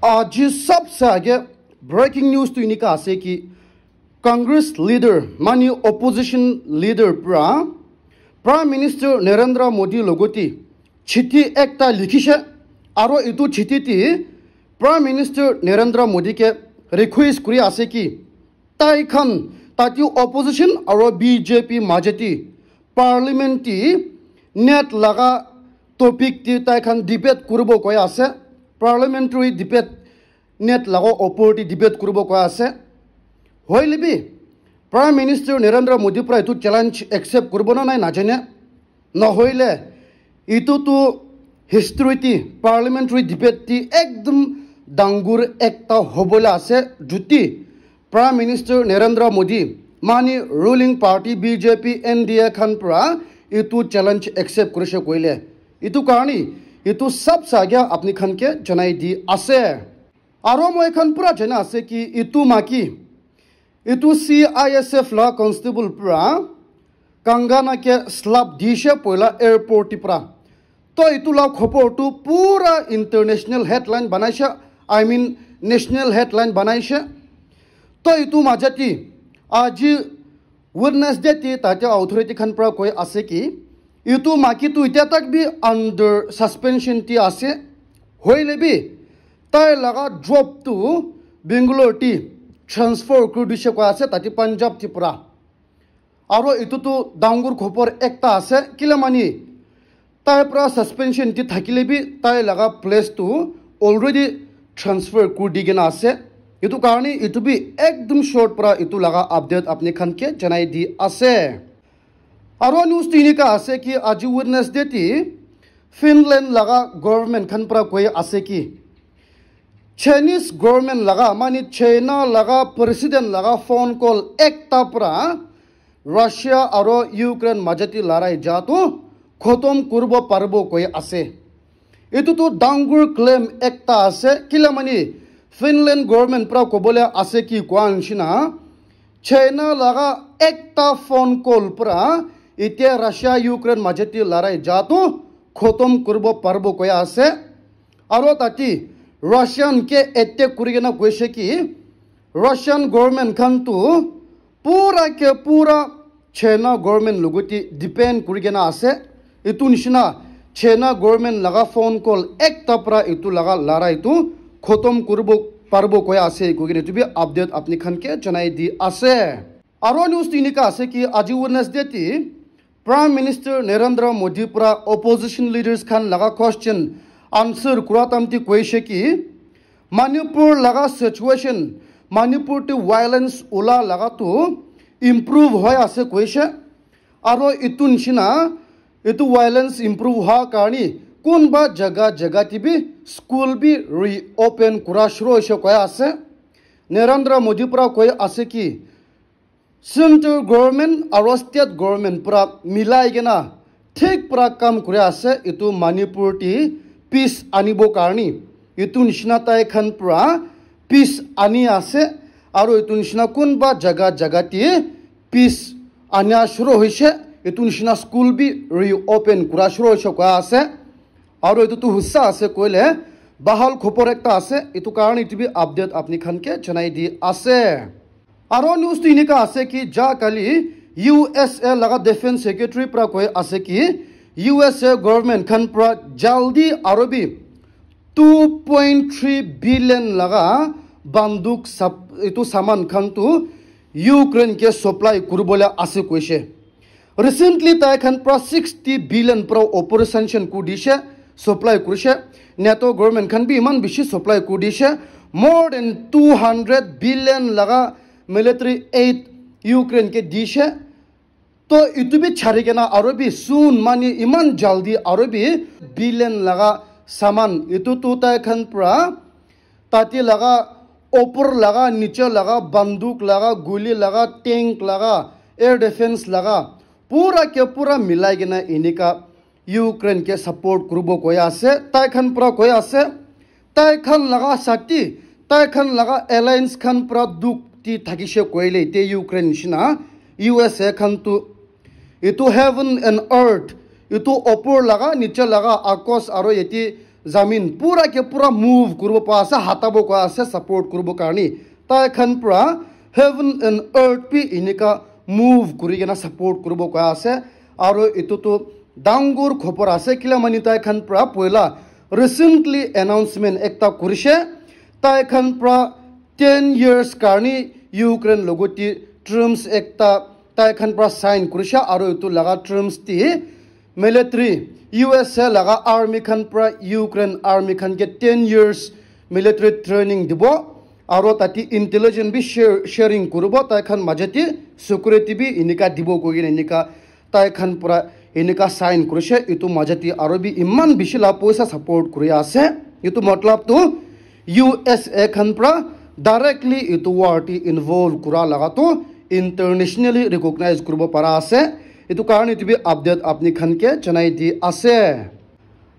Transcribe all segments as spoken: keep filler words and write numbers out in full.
Aji sabse aage breaking news tu enika ase ki Congress leader, mani opposition leader pra Prime Minister Narendra Modi logoti chithi ekta likhishe, aro etu chithi ti Prime Minister Narendra Modi ke request kuri ase ki tai khan tate opposition aro B J P majeti parliament ti net laga topic ti tai khan debate kuribo koi ase, parliamentary debate net laga opor ti debate kuribo koi ase. Hoile bi Prime Minister Narendra Modi pra etu challenge accept kuribo na nai najane. Nohoile etu tu history ti parliamentary debate ti ekdum dangur ekta hobole ase. Juti Prime Minister Narendra Modi mani ruling party B J P N D A khan pra etu challenge accept kurishe koile, etu karni etu sab sagya apni khan ke janai di ase. Aro moi khan pura jana ase ki etu maki, etu C I S F la constable pura Kangana ke slap dishe poila airport ti pura. To etu la khobor tu pura international headline banaishe, I mean national headline banaishe. To etu majati aji Wednesday ti tate authority khan pra koi ase ki etu maki tu itya tak bi under suspension ti ase. Hoile bi tai laga job tu Bangalore ti transfer kuri dishe koi ase, tate Punjab ti pura. Aro etu tu dangur khobor ekta ase, kila mani tai pra suspension ti thakile bi tai laga place tu already transfer kuri di kena ase. Etu karni etu bi ekdum short pra etu laga update apni khan ke janai di ase. Aro news tu enika ase ki aji Wednesday ti Finland laga government khan pra koi ase ki Chinese government laga, mani China laga president laga phone call ekta pra Russia aro Ukraine majati larai ja tu khotom kuribo paribo koi ase. Etu tu dangur claim ekta ase, kila mani Finland government pra kobole ase ki koa nishina China laga ekta phone call pra itya Russia Ukraine majati larai ja tu khotom kuribo paribo koi ase. Aro tate Russian ke attack kuri kena koise ki Russian government khan tu pura ke pura China government logoti depend kuri kena ase. Etu nishina China government laga phone call ekta pra etu laga larai tu khotom kuribo paribo koi ase koi kena etu bi update apni khan ke janai di ase. Aro news tu enika ase ki aji Wednesday ti Prime Minister Narendra Modi pra opposition leaders khan laga question answer kura time ti koise ki Manipur laga situation, Manipur ti violence ula laga tu improve hoi ase koise. Aro etu nishina etu violence improve ha karni kunba jaga jaga ti bi school bi reopen kura shuru hoise koi ase. Narendra Modi pra koi ase ki Central government aro state government pra milai kena thik pra kam kuri ase etu Manipur ti peace anibo karni. Etu nishina tai khan pra peace ani ase aro etu nishina kunba jaga jaga ti peace ania shuru hoise. Etu nishina school bi reopen kura shuru hoise koi ase. Aro etu tu husa ase koile bahal khobor ekta ase, etu karni etu bi update apni khan ke janai di ase. Aro news tu enika ase ki ja kali U S A laga defense secretary pra koi ase ki U S A government khan pra jaldi aro bi two point three billion laga banduk sap-, etu saman khan tu Ukraine ke supply kuribole ase koise. Recently tai khan pra sixty billion pra opor sanction kuri dishe, supply kurishe. NATO government khan bi iman bishi supply kuri dishe. More than two hundred billion laga military aid Ukraine ke dishe. To etu bi chari kena aro bi soon mane iman jaldi aro bi billion laga saman etu tu tai khan pra tate laga opor laga niche laga banduk laga guli laga tank laga air defense laga pura ke pura milai kena enika Ukraine ke support kuribo koi ase. Tai khan pra koi ase tai khan laga sati, tai khan laga alliance khan pra duk ti thakishe koile ite Ukraine nishina U S A khan tu etu heaven and earth, etu opor laga niche laga akos aro yate Zamin pura ke pura move kuribo pa ase, hatabo koi ase support kuribo karni. Tai khan pra heaven and earth bi enika move kuri kena support kuribo koi ase. Aro etu tu dangor khobor ase, kila mani tai khan pra poila recently announcement ekta kurishe. Tai khan pra ten years karni Ukraine logoti terms ekta tai khan pra sign kurishe, aro etu laga terms ti military U S A laga army khan pra Ukraine army khan ke ten years military training dibo, aro tate intelligence bi share, sharing kuribo, tai khan majati security bi enika dibo koi kena enika tai khan pra enika sign kurishe. Etu majati aro bi iman bishi la poisa support kuri ase. Etu matlab tu U S A khan pra directly etu war ti involve kura laga tu internationally recognize kuribo para ase. Etu karne etu bi update apni khan ke janai di ase.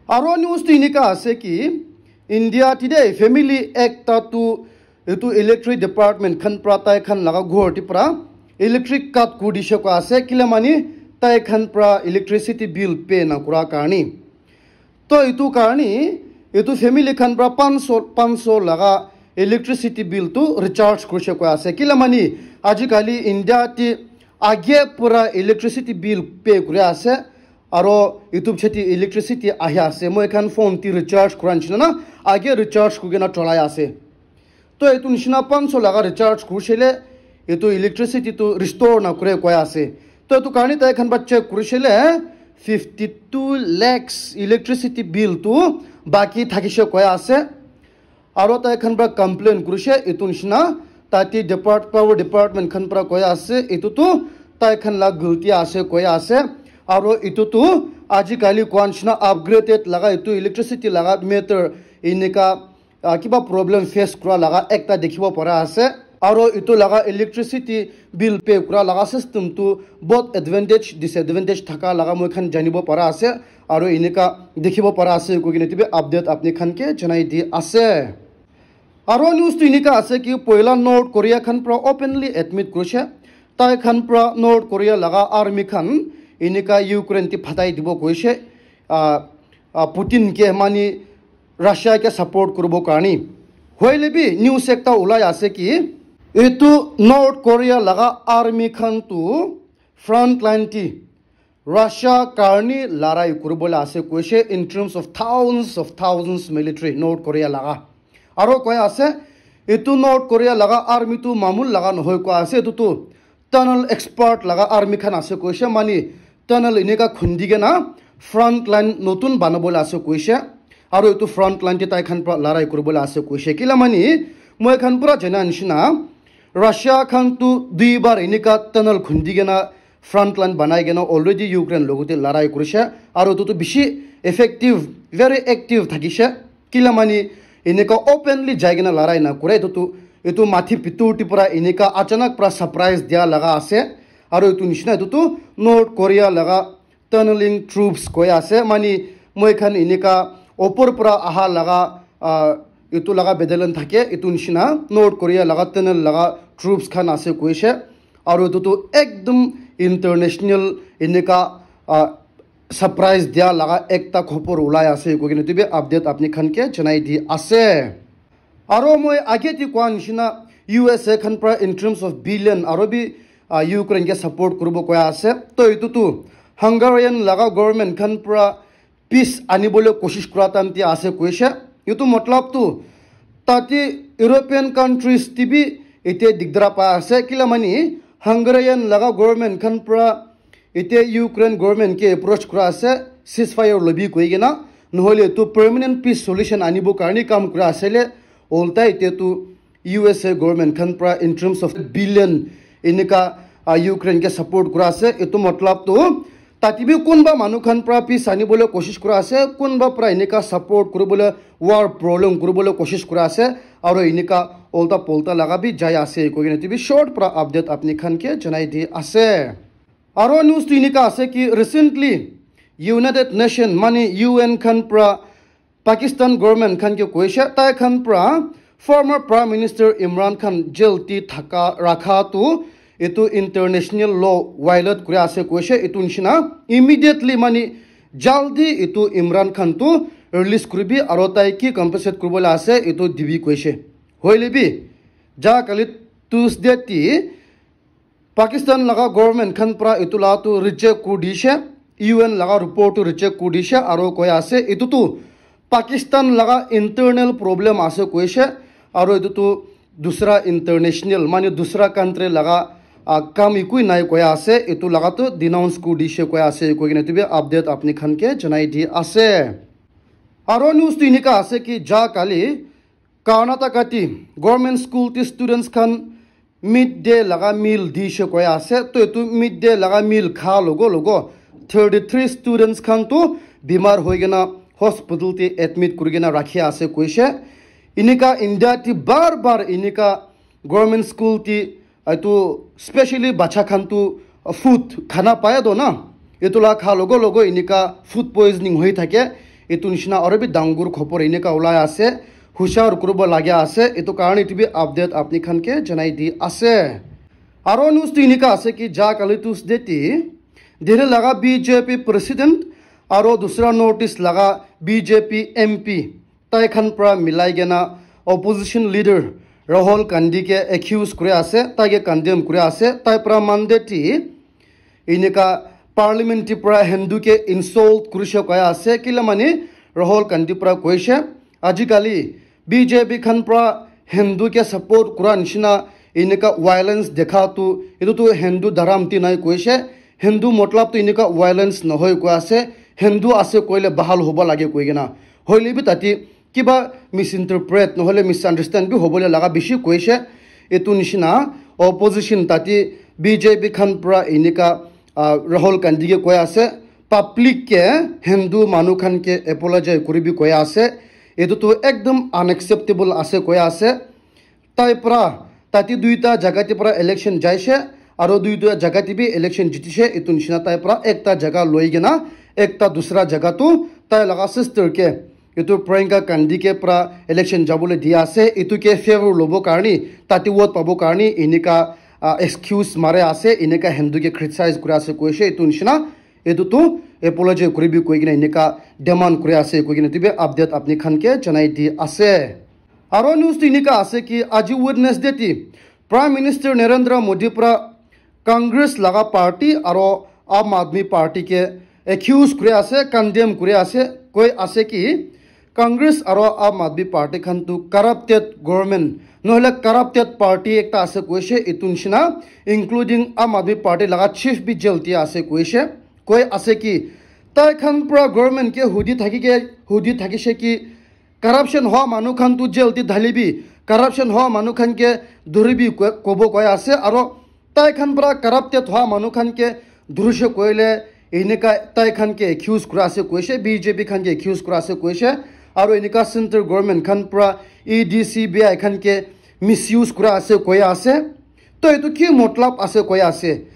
Aro news tu enika ase ki India today family ekta tu etu electric department khan pra tai khan laga ghor ti pra electric cut kuri dishe koi ase, kila mani tai khan pra electricity bill pay na kura karni. To etu karni etu family khan pra panch so, panch so laga electricity bill tu recharge kurishe koi ase, kila mani ajikali India ti age pura electricity bill pay kuri ase, aro etu piche ti electricity ahi ase, moi khan phone ti recharge kura nishina na age recharge kuri kena cholai ase. To etu nishina panch so laga recharge kurishe le etu electricity tu restore na kure koi ase. To etu karni tai khan pra check kurishe le fifty two lakhs electricity bill tu baki thakishe koi ase. Aro tai khan pra complain kurishe etu nishina, tate depart, power department khan pra koi ase etu tu tai khan la galti ase koi ase. Aro etu tu ajikali koi nishina upgraded laga etu electricity laga meter enika ah, kiba problem face kura laga ekta dikhibo para ase. Aro etu laga electricity bill pay kura laga system tu both advantage, disadvantage thaka laga moi khan janibo para ase. Aro enika dikhibo para ase koi kena etu bi update apni khan ke janai di ase. Aro news tu enika ase ki poila North Korea khan pra openly admit kurishe, tai khan pra North Korea laga army khan enika Ukraine ti phatai dibo koishe. Ah, ah, Putin ke mani Russia ke support kuribo karni. Hoile bi news ekta ulai ase ki etu North Korea laga army khan tu front line ti Russia karni larai kuribo la ase koishe in terms of thousands of thousands military North Korea laga. Aro koi ase etu North Korea laga army tu mamul laga nohoi koi ase, etu tu tunnel expert laga army khan ase koishe, mani tunnel enika khundi kena front line notun banabole ase koishe. Aro etu front line te tai khan pra larai kuribole ase koishe. Kila mani moi khan pura jana nishina Russia khan tu dui bar enika tunnel khundi kena front line banai kena already Ukraine logote larai kurishe. Aro etu tu bishi effective, very active thakishe. Kila mani enika openly jai kena larai na kure, etu tu etu mathi pitur ti pura enika achanak pura surprise dia laga ase. Aro etu nishina etu tu North Korea laga tunneling troops koi ase, mani moi khan enika opor pura aha laga, ah, etu laga battalion thake, etu nishina North Korea laga tunnel laga troops khan ase koishe. Aro etu tu ekdum international enika, ah, surprise dia laga ekta khobor ulai ase koi kena etu bi update apni khan ke janai di ase. Aro moi age ti koa nishina U S A khan pra in terms of billion aro bi, ah, Ukraine ke support kuribo koi ase. To etu tu Hungarian laga government khan pra peace anibole koshish kura time te ase koishe. Etu matlab tu tate European countries te bi ete digdara pai ase. Kila mani Hungarian laga government khan pra ete Ukraine government ke approach kura ase, ceasefire lobi koi kena, nohole tu permanent peace solution anibo karni kam kura ase le, olta ete tu U S A government khan pra in terms of billion enika, ah, Ukraine ke support kura ase. Etu matlab tu tate bi kunba manu khan pra peace anibole koshish kura ase, kunba pra enika support kuribole, war prolong kuribole koshish kura ase, aro enika olta polta laga bi jai ase koi kena etu bi short pra update apni khan ke janai di ase. Aro news tu enika ase ki recently United Nation mani U N khan pra Pakistan government khan ke koishe, tai khan pra former Prime Minister Imran Khan jail ti thaka rakha tu etu international law violate kuri ase koishe. Etu nishina immediately mani jaldi etu Imran Khan tu release kuribi aro tai ki compensate kuribole ase etu dibi koishe. Hoile bi ja kali Tuesday ti Pakistan laga government khan pra etu la tu reject kuri dishe, U N laga report tu reject kuri dishe aro koi ase etu tu Pakistan laga internal problem ase koishe aro etu tu dusra international mane dusra country laga ah, kam ekoi nai koi ase etu laga tu denounce kuri dishe koi ase koi kena etu bi update apni khan ke janai di ase. Aro news tu enika ase ki ja kali Karnataka ti government school ti students khan midday laga meal dishe koi ase to etu midday laga meal kha logo logo thirty three students khan tu bimar hoi kena hospital ti admit kuri kena rakhi ase koishe. Enika India ti bar bar enika government school ti etu specially bacha khan tu food khana paya do na etu la kha logo logo enika food poisoning hoi thake. Etu nishina aro bi dangur khopor enika ulai ase, hushar kuribo lage ase. Etu karone etu bi update apni khan ke janai di ase. Aro news tu enika ase ki ja kali Tuesday ti Delhi laga B J P president aro dusra North East laga B J P M P tai khan pra milai kena opposition leader Rahul Gandhi ke accuse kuri ase, tai ke condemn kuri ase, tai pra Monday ti enika parliament ti pra Hindu ke insult kurishe koi ase kila mane Rahul Gandhi pra koishe ajikali B J P khan pra Hindu ke support kura nishina enika violence dekha tu etu tu Hindu dharam ti nai koishe. Hindu matlab tu enika violence nohoi koi ase, Hindu ase koile bahal hobo lage koi kena. Hoile bi tate kiba misinterpret nohole misunderstand bi hobole laga bishi koishe. Etu nishina opposition tate B J P khan pra enika ah, Rahul Gandhi ke koi ase public ke Hindu manu khan ke apologize kuribi koi ase. Etu tu ekdom unacceptable ase koi ase. Tai pra tate duita jaga te pra election jaishe aro duita jaga te bi election jitishe etu nishina tai pra ekta jaga loi kena ekta dusra jaga tu tai laga sister ke etu Priyanka Gandhi ke pra election jabole dia ase etu ke favor lobo karne tate vote pabo karne enika ah, excuse mare ase enika Hindu ke criticize kuri ase koishe etu nishina etu tu apology kuribi koi kena enika demand kuri ase koi kena etu bi update apni khan ke janai di ase. Aro news tu enika ase ki aji Wednesday ti Prime Minister Narendra Modi pra Congress laga party aro Aam Aadmi Party ke accuse kuri ase, condemn kuri ase, koi ase ki Congress aro Aam Aadmi Party khan tu corrupted government nohole corrupted party ekta ase koishe etu nishina including Aam Aadmi Party laga chief bi jail te ase koishe koi ase ki tai khan pra government ke hudi thaki ke hudi thakishe ki corruption hoa manu khan tu jail te dhalibi corruption hoa manu khan ke dhuribi ko- kobo koi ase aro tai khan pra corrupted hoa manu khan ke dhurishe koile enika tai khan ke accuse kura ase koishe B J P khan ke accuse kura ase koishe aro enika central government khan pra E D C B I khan ke misuse kura ase koi ase to etu ki matlab ase koi ase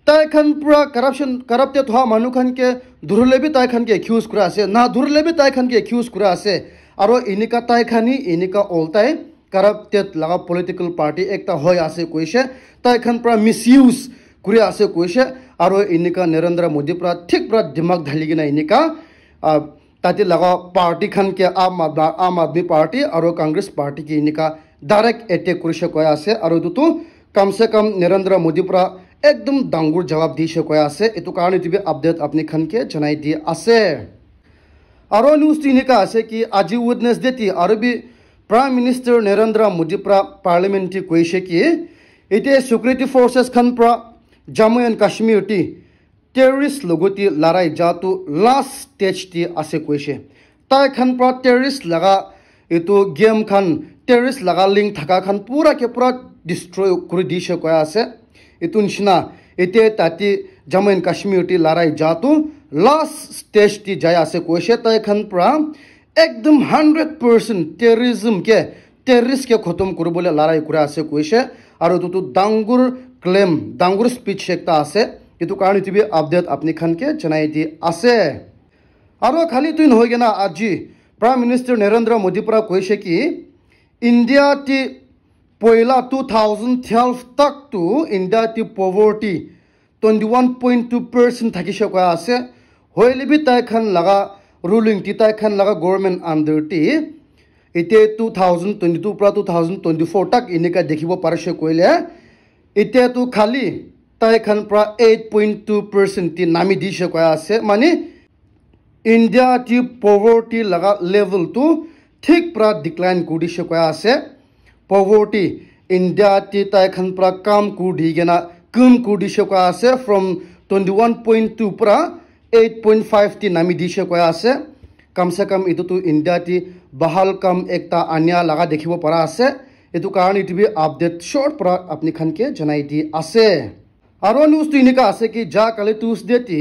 tai khan pura corruption corrupted hoa manu khan ke dhurile bi tai khan ke accuse kura ase na dhurile bi tai khan ke accuse kura ase aro enika tai khan hi enika oltai corrupted laga political party ekta hoi ase koishe tai khan pura misuse kuri ase koishe aro enika Narendra Modi pura thik pura dimag dhali kena enika ah, tate laga party khan ke Aam Aadmi, Aam Aadmi Party aro Congress Party ke enika direct attack kurishe koi ase aro etu tu kam se kam Narendra Modi pura ekdom dangor jawab dishe koi ase etu karone etu bi update apni khan ke janai di ase aro news tu enika ase ki aji Wednesday ti aro bi Prime Minister Narendra Modi pura parliament ti koishe ki ete security forces khan pura Jammu and Kashmir ti terrorist logote larai ja tu last stage te ase koishe tai khan pra terrorist laga etu game khan terrorist laga link thaka khan pura ke pura destroy kuri dishe koi ase etu nishina ete tate Jammu and Kashmir te larai ja tu last stage te jai ase koishe tai khan pra ekdom hundred percent terrorism ke terrorist ke khotom kuribole larai kura ase koishe aro etu tu dangur claim dangur speech ekta ase etu karone etu bi update apni khan ke janai di ase aro khali tu nohoi kena aji Prime Minister Narendra Modi pura koishe ki India ti poila two thousand twelve tak tu India ti poverty twenty one point two percent thakishe koi ase hoile bi tai khan laga ruling ti tai khan laga government under ti ite two thousand twenty-two pra two thousand twenty-four tak inika dikhibo parishe koile, ite tu khali tai khan pra eight point two percent ti nami dishe koya ase. Mane India ti poverty laga level tu thik pra decline kuri dishe koya ase. Poverty India ti tai khan pra kam kuri di kena kam kuri dishe koya ase, from twenty-one point two pra eight point five ti nami dishe koya ase. Kam se kam itu tu India ti bahal kam ekta ania laga dikhibo para ase. Itu karone itu bi update short para apni khan ke janai di ase. Aro news tu inika ase ki ja kali Tuesday ti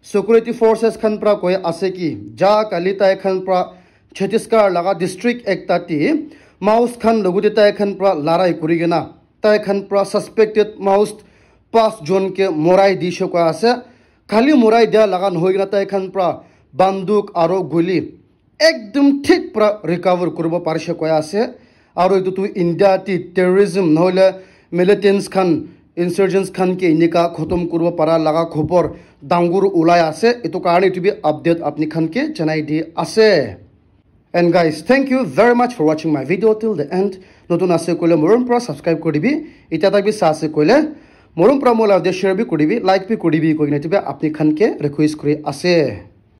security forces khan para koi ase ki ja kali tai khan para Chhattisgarh laga district ekta ti Maoist khan logote tai khan para larai kuri kena tai khan para suspected Maoist pas jon ke morai dishe koa ase. Khali morai dia laga nohoi kena tai khan para banduk aro guli ekdum thik para recover kuribo parishe koa ase. Aro etu tu India ti terrorism nohole militants khan, insurgents khan ke enika khotom kuribo para laga khobor dangur ulai ase. Etu karone etu bi update apni khan ke janai di ase. And guys, thank you very much for watching my video till the end. Notun ase koile morom para subscribe kuri dibi. Itya tak bi sa ase koile morom para moi la video share bi kuri dibi, like bi kuri dibi koi kena etu bi apni khan ke request kuri ase.